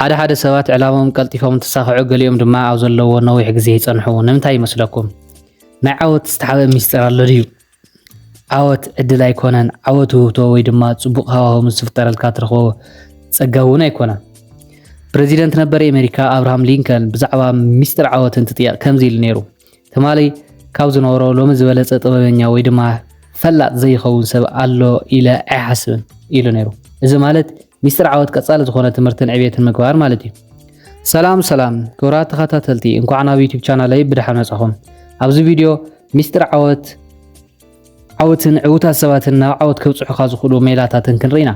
ሓደ ሓደ ሰባት ዕላሞም ቀልጢፎም እንትሳኽዑ፣ ገሊኦም ድማ ኣብ ዘለዎ ነዊሕ ግዜ ይጸንሑ። ንምንታይ ይመስለኩም? ናይ ዓወት ዝተሓበ ሚስጥር ኣሎ ድዩ? ዓወት ዕድል ኣይኮነን። ዓወት ውህብቶ ወይ ድማ ጽቡቕ ሃዋህው ምስ ዝፍጠረልካ ትረኽቦ ጸጋ እውን ኣይኮነን። ፕረዚደንት ነበር ኣሜሪካ ኣብርሃም ሊንከን ብዛዕባ ሚስጥር ዓወት እንትጥየቕ ከምዚ ኢሉ ነይሩ፣ ትማሊ ካብ ዝነበሮ ሎሚ ዝበለጸ ጥበበኛ ወይ ድማ ፈላጥ ዘይኸውን ሰብ ኣሎ ኢለ ኣይሓስብን ኢሉ ነይሩ። እዚ ማለት ሚስጥር ዓወት ቀጻሊ ዝኾነ ትምህርትን ዕቤትን ምግባር ማለት እዩ። ሰላም ሰላም ክቡራት ተኸታተልቲ፣ እንኳዕ ናብ ዩቲዩብ ቻናለይ ብደሓን መጻኹም። ኣብዚ ቪድዮ ሚስጥር ዓወት ዓወትን ዕውታት ሰባትን ናብ ዓወት ከብጽሑኻ ዝኽእሉ ሜላታትን ክንርኢ ኢና።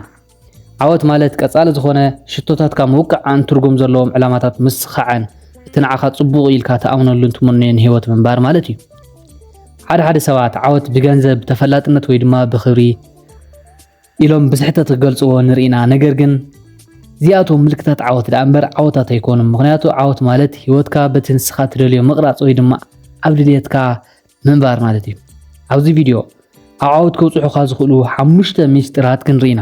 ዓወት ማለት ቀጻሊ ዝኾነ ሽቶታትካ ምውቃዕን ትርጉም ዘለዎም ዕላማታት ምስኻዕን እቲ ንዓኻ ጽቡቕ ኢልካ ትኣምነሉን ትምነዮን ህይወት ምንባር ማለት እዩ። ሓደ ሓደ ሰባት ዓወት ብገንዘብ፣ ተፈላጥነት ወይ ድማ ብኽብሪ ኢሎም ብስሕተት ክገልጽዎ ንርኢ ኢና። ነገር ግን እዚኣቶም ምልክታት ዓወት ደኣ እምበር ዓወታት ኣይኮኑን። ምኽንያቱ ዓወት ማለት ህይወትካ በቲ ንስኻ ትደልዮ ምቕራጽ ወይ ድማ ኣብ ድልየትካ ምንባር ማለት እዩ። ኣብዚ ቪድዮ ኣብ ዓወት ከብጽሑኻ ዝኽእሉ ሓሙሽተ ሚስጥራት ክንርኢ ኢና።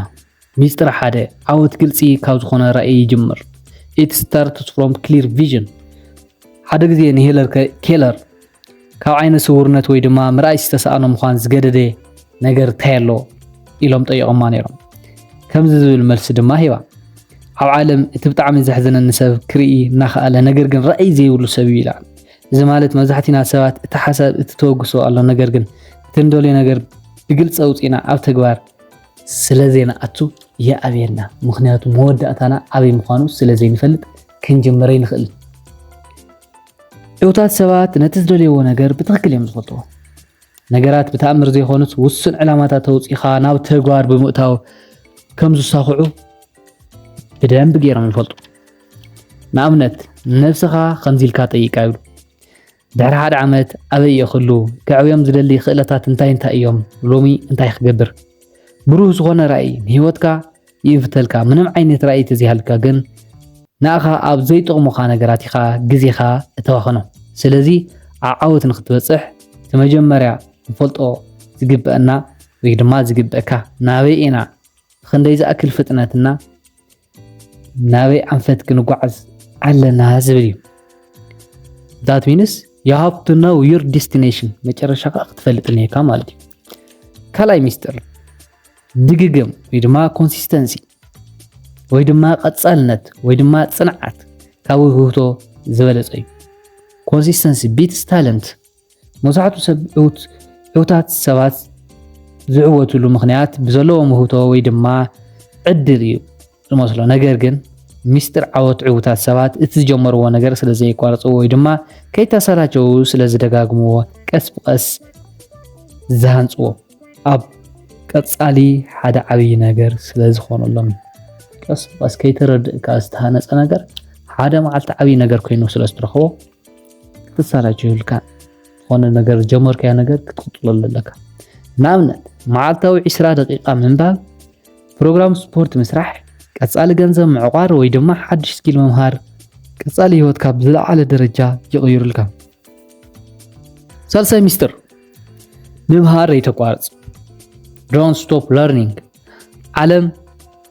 ሚስጥር ሓደ፣ ዓወት ግልጺ ካብ ዝኾነ ራእይ ይጅምር። It starts from clear vision። ሓደ ግዜ ንሄለር ከ-፣ ኬለር ካብ ዓይነ ስውርነት ወይ ድማ ምርኣይ ዝተሳእኖ ምዃን ዝገደደ ነገር እንታይ ኣሎ ኢሎም ጠይቖማ ነይሮም። ከምዚ ዝብል መልሲ ድማ ሂባ። ኣብ ዓለም እቲ ብጣዕሚ ዘሕዝነኒ ሰብ ክርኢ እናኸኣለ ነገር ግን ራእይ ዘይብሉ ሰብ እዩ ኢላ። እዚ ማለት መብዛሕቲና ሰባት እቲ ሓሳብ እቲ ተበግሶ ኣሎ፣ ነገር ግን እቲ እንደልዮ ነገር ብግልፂ ኣውፂእና ኣብ ተግባር ስለ ዘይንኣቱ ይኣብየና። ምኽንያቱ መወዳእታና ኣበይ ምዃኑ ስለ ዘይንፈልጥ ክንጅምር ኣይንኽእልን። ዕውታት ሰባት ነቲ ዝደልይዎ ነገር ብትኽክል እዮም ዝፈልጥዎ። ነገራት ብተኣምር ዘይኮኑስ ውሱን ዕላማታት ተውፂኻ ናብ ተግባር ብምእታው ከም ዝሳኽዑ ብደንብ ገይሮም ይፈልጡ። ንኣብነት ነብስኻ ከምዚ ኢልካ ጠይቃ ይብሉ፣ ድሕሪ ሓደ ዓመት ኣበይ እየ ክህሉ? ከዕብዮም ዝደሊ ክእለታት እንታይ እንታይ እዮም? ሎሚ እንታይ ክገብር? ብሩህ ዝኾነ ራእይ ንህይወትካ ይእንፍተልካ። ምንም ዓይነት ራእይ ተዘይሃልካ ግን ንኣኻ ኣብ ዘይጠቕሙኻ ነገራት ኢኻ ግዜኻ እተባኽኖ። ስለዚ ዓዓወት ንክትበጽሕ እቲ መጀመርያ ንፈልጦ ዝግበአና ወይ ድማ ዝግበአካ ናበይ ኢና፣ ክንደይ ዝኣክል ፍጥነትና ናበይ ኣንፈት ክንጓዓዝ ኣለና ዝብል እዩ። That means you have to know your destination። መጨረሻኻ ክትፈልጥ እኒሄካ ማለት እዩ። ካልኣይ ሚስጥር ድግግም ወይ ድማ ኮንሲስተንሲ ወይ ድማ ቀጻልነት ወይ ድማ ጽንዓት ካብ ውህብቶ ዝበለጸ እዩ። Consistency beats talent። መብዛሕትኡ ሰብ ዕውት-፣ ዕውታት ሰባት ዝዕወትሉ ምኽንያት ብዘለዎም ውህብቶ ወይ ድማ ዕድል እዩ ዝመስሎ። ነገር ግን ሚስጥር ዓወት ዕውታት ሰባት እቲ ዝጀመርዎ ነገር ስለ ዘየቋርጽዎ ወይ ድማ ከይተሰላቸው ስለ ዝደጋግምዎ ቀስ ብቐስ ዝሃንጽዎ ኣብ ቀጻሊ ሓደ ዓብዪ ነገር ስለ ዝኾነሎም እዩ። ቀስ ብቐስ ከይተረድእካ ዝተሃነጸ ነገር ሓደ መዓልቲ ዓብዪ ነገር ኮይኑ ስለ ዝትረኽቦ ክትሰላቸው ይብልካ። ዝኾነ ነገር ዝጀመርካዮ ነገር ክትቕጽለሉ ኣለካ። ንኣብነት መዓልታዊ ዕስራ ደቂቃ ምንባብ፣ ፕሮግራም ስፖርት ምስራሕ፣ ቀጻሊ ገንዘብ ምዕቋር ወይ ድማ ሓድሽ ስኪል ምምሃር ቀጻሊ ህይወትካ ብዝለዓለ ደረጃ ይቕይሩልካ። ሳልሳይ ሚስጥር ምምሃር ዘይተቋርጽ። Don't stop learning። ዓለም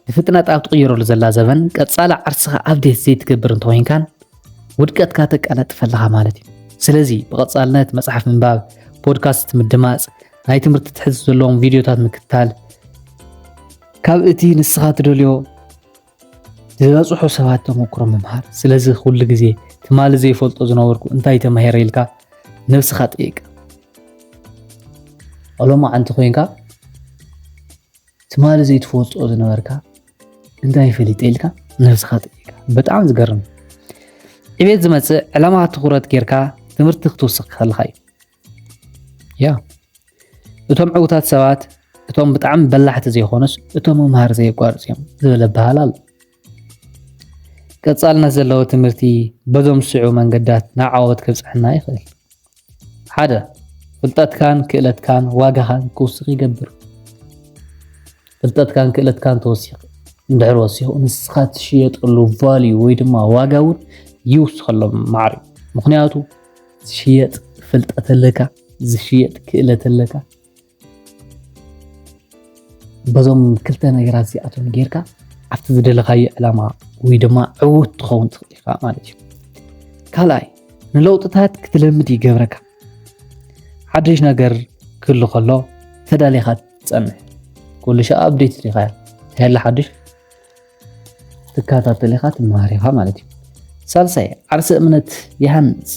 ብፍጥነት ኣብ ትቕይረሉ ዘላ ዘበን ቀጻሊ ዓርስኻ ኣፕዴት ዘይትገብር እንተኾይንካን ውድቀትካ ተቀላጥፍ ኣለኻ ማለት እዩ። ስለዚ ብቐጻልነት መጽሓፍ ምንባብ፣ ፖድካስት ምድማጽ፣ ናይ ትምህርቲ ትሕዝቶ ዘለዎም ቪድዮታት ምክትታል፣ ካብ እቲ ንስኻ ትደልዮ ዝበጽሑ ሰባት ተመክሮ ምምሃር። ስለዚ ኩሉ ግዜ ትማሊ ዘይፈልጦ ዝነበርኩ እንታይ ተማሂረ ኢልካ ነብስኻ ጠይቅ። ሎማዓንቲ ኮይንካ ትማሊ ዘይትፈልጦ ዝነበርካ እንታይ ፈሊጠ ኢልካ ነብስኻ ጠይቅ። በጣም ዝገርም ዕቤት ዝመጽእ ዕላማ ትኹረት ጌርካ ትምህርቲ ክትውስኽ ከለኻ እዩ። ያ፣ እቶም ዕውታት ሰባት እቶም ብጣዕሚ በላሕቲ ዘይኮኑስ እቶም ምምሃር ዘየቋርጽ እዮም ዝብል ኣበሃህላ ኣሎ። ቀጻልነት ዘለዎ ትምህርቲ በዞም ዝስዕቡ መንገዳት ናብ ዓወት ከብጽሐና ይኽእል። ሓደ፣ ፍልጠትካን ክእለትካን ዋጋኻን ክውስኽ ይገብር። ፍልጠትካን ክእለትካን ተወሲኽ፣ እንድሕር ወሲኹ ንስኻ ትሽየጠሉ ቫልዩ ወይ ድማ ዋጋ እውን ይውስኸሎም ማዕረ እዩ። ምኽንያቱ ዝሽየጥ ፍልጠት ኣለካ፣ ዝሽየጥ ክእለት ኣለካ። በዞም ክልተ ነገራት እዚኣቶም ጌርካ ኣብቲ ዝደለኻዮ ዕላማ ወይ ድማ ዕዉት ትኸውን ትኽእል ኢኻ ማለት እዩ። ካልኣይ፣ ንለውጥታት ክትለምድ ይገብረካ። ሓድሽ ነገር ክህሉ ከሎ ተዳሊኻ ትጸንሕ። ኩሉ ሻ ኣፕዴት ዲኻ? ተለ ሓድሽ ትከታተል ኢኻ፣ ትመሃር ኢኻ ማለት እዩ። ሳልሳይ፣ ዓርሰ እምነት ይሃንጽ።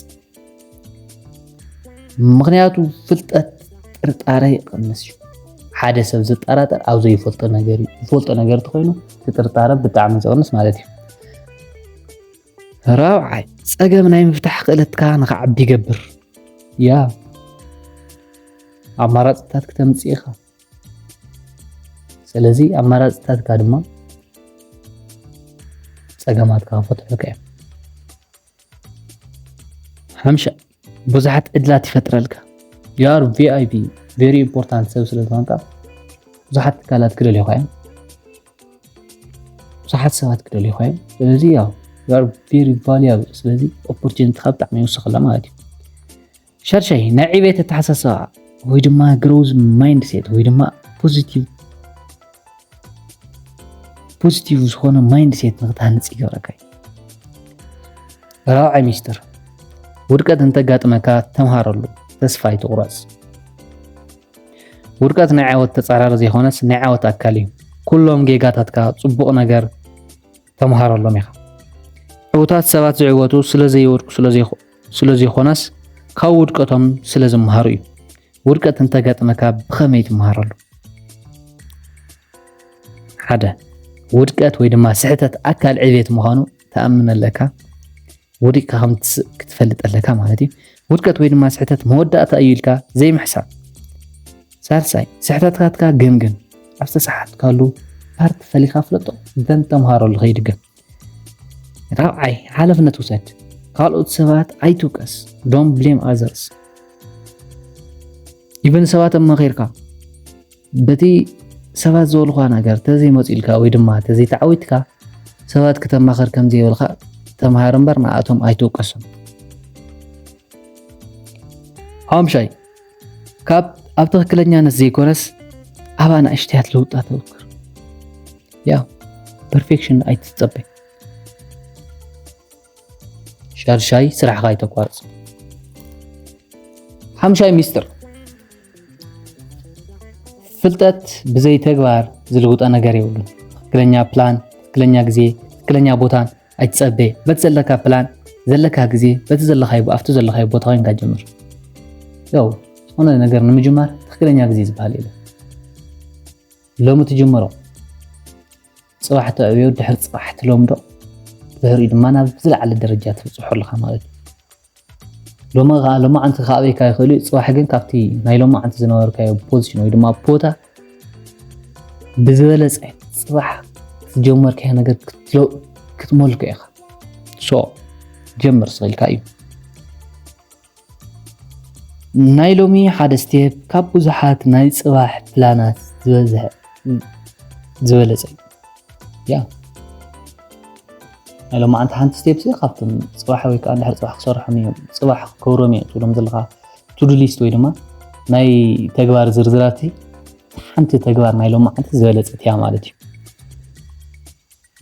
ምኽንያቱ ፍልጠት ጥርጣረ ይቕንስ እዩ። ሓደ ሰብ ዝጠራጠር ኣብ ዘይፈልጦ ነገር እዩ። ዝፈልጦ ነገር እንተኾይኑ እቲ ጥርጣረ ብጣዕሚ ዝቕንስ ማለት እዩ። ራብዓይ፣ ጸገም ናይ ምፍታሕ ክእለትካ ንኽዓቢ ይገብር። ያ፣ ኣማራጽታት ክተምጽእ ኢኻ። ስለዚ ኣማራጽታትካ ድማ ጸገማትካ ክፈትሑልካ እዮም። ሓምሻ፣ ብዙሓት ዕድላት ይፈጥረልካ። You are V I P፣ very important ሰብ ስለ ዝኾንካ ብዙሓት ትካላት ክደልዩኻ እዮም። ብዙሓት ሰባት ክደልዩኻ እዮም። ስለዚ ያው you are very valuable። ስለዚ ኦፖርቹኒቲኻ ብጣዕሚ ይውስኽ ኣሎ ማለት እዩ። ሻድሻይ፣ ናይ ዕቤት ኣተሓሳስባ ወይ ድማ ግሮዝ ማይንድሴት ወይ ድማ ፖዚቲቭ ፖዚቲቭ ዝኾነ ማይንድሴት ንክትሃንጽ ይገብረካ እዩ። ራብዓይ ሚስጥር፣ ውድቀት እንተጋጥመካ ተምሃረሉ፣ ተስፋ ኣይትቑረጽ። ውድቀት ናይ ዓወት ተጻራሪ ዘይኮነስ ናይ ዓወት ኣካል እዩ። ኩሎም ጌጋታትካ ጽቡቕ ነገር ተምሃረሎም ኢኻ። ዕዉታት ሰባት ዝዕወቱ ስለ ዘይወድቁ ስለ ዘይኮ-፣ ስለ ዘይኮነስ ካብ ውድቀቶም ስለ ዝመሃሩ እዩ። ውድቀት እንተጋጥመካ ብኸመይ ትመሃረሉ? ሓደ፣ ውድቀት ወይ ድማ ስሕተት ኣካል ዕቤት ምዃኑ ተኣምን ኣለካ። ወዲቕካ ከም ትስእ ክትፈልጥ ኣለካ ማለት እዩ። ውድቀት ወይ ድማ ስሕተት መወዳእታ እዩ ኢልካ ዘይምሕሳብ። ሳልሳይ፣ ስሕተትካትካ ገምግም። ኣብ ዝተሰሓትካሉ ፓርት ፈሊኻ ፍለጦ፣ ደን ተምሃረሉ ከይድገም። ራብዓይ፣ ሓላፍነት ውሰድ። ካልኦት ሰባት ኣይትውቀስ። Don't blame others። ኢቨን ሰባት ኣማኺርካ በቲ ሰባት ዝበልኳ ነገር ተዘይመፂልካ ወይ ድማ ተዘይተዓዊትካ ሰባት ክተማኸር ከም ዘይብልካ ተምሃር እምበር ንኣቶም ኣይትውቀሶም። ሓምሻይ፣ ካብ ኣብ ትኽክለኛነት ዘይኮነስ ኣብ ኣናእሽትያት ለውጣ ተውክር። ያ፣ ፐርፌክሽን ኣይትጸበ። ሻድሻይ፣ ስራሕኻ ኣይተቋርጽ። ሓምሻይ ሚስጥር፣ ፍልጠት ብዘይ ተግባር ዝልውጠ ነገር የብሉን። ትኽክለኛ ፕላን፣ ትኽክለኛ ግዜ፣ ትኽክለኛ ቦታን ኣይትጸበ። በቲ ዘለካ ፕላን፣ ዘለካ ግዜ፣ በቲ ዘለኻዮ፣ ኣብቲ ዘለኻዮ ቦታ ኮይንካ ጀምር። ያው፣ ዝኾነ ነገር ንምጅማር ትኽክለኛ ግዜ ዝበሃል የለን። ሎሚ ትጅምሮ፣ ጽባሕ ተዕብዮ፣ ድሕሪ ጽባሕ ትለምዶ፣ ድሕሪኡ ድማ ናብ ዝለዓለ ደረጃ ትብጽሖ ኣለኻ ማለት እዩ። ሎሚ ኸኣ፣ ሎማዓንቲ ክኣበየካ ይኽእል እዩ፣ ጽባሕ ግን ካብቲ ናይ ሎማዓንቲ ዝነበርካዮ ፖዚሽን ወይ ድማ ቦታ ብዝበለጸ ጽባሕ ዝጀመርካዮ ነገር ክትሎ-፣ ክትመልኮ ኢኻ። ሶ፣ ጀምር ስቕ ኢልካ እዩ። ናይ ሎሚ ሓደ ስቴፕ ካብ ብዙሓት ናይ ጽባሕ ፕላናት ዝበዝሐ፣ ዝበለጸ እዩ። ያ፣ ናይ ሎማዓንቲ ሓንቲ ስቴፕ ሲ ካብቶም ጽባሕ ወይ ከኣ እንድሕር ጽባሕ ክሰርሖም እዮም፣ ጽባሕ ክገብሮም እዮም ትብሎም ዘለኻ ቱዱ ሊስት ወይ ድማ ናይ ተግባር ዝርዝራት፣ ሓንቲ ተግባር ናይ ሎማዓንቲ ዝበለጸት እያ ማለት እዩ።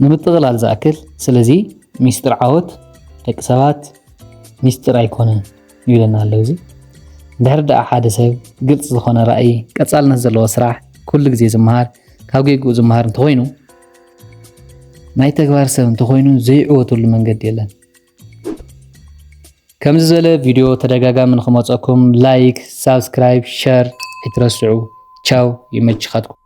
ንምጥቕላል ዝኣክል፣ ስለዚ ሚስጥር ዓወት ደቂ ሰባት ሚስጥር ኣይኮነን ይብለና ኣሎ። እዚ እንድሕር ደኣ ሓደ ሰብ ግልጽ ዝኾነ ራእይ፣ ቀጻልነት ዘለዎ ስራሕ፣ ኩሉ ግዜ ዝመሃር፣ ካብ ጌግኡ ዝመሃር እንተኾይኑ፣ ናይ ተግባር ሰብ እንተኾይኑ ዘይዕወተሉ መንገዲ የለን። ከምዚ ዝበለ ቪድዮ ተደጋጋሚ ንኽመጸኩም ላይክ፣ ሳብስክራይብ፣ ሸር ኣይትረስዑ። ቻው፣ ይመችኻትኩም።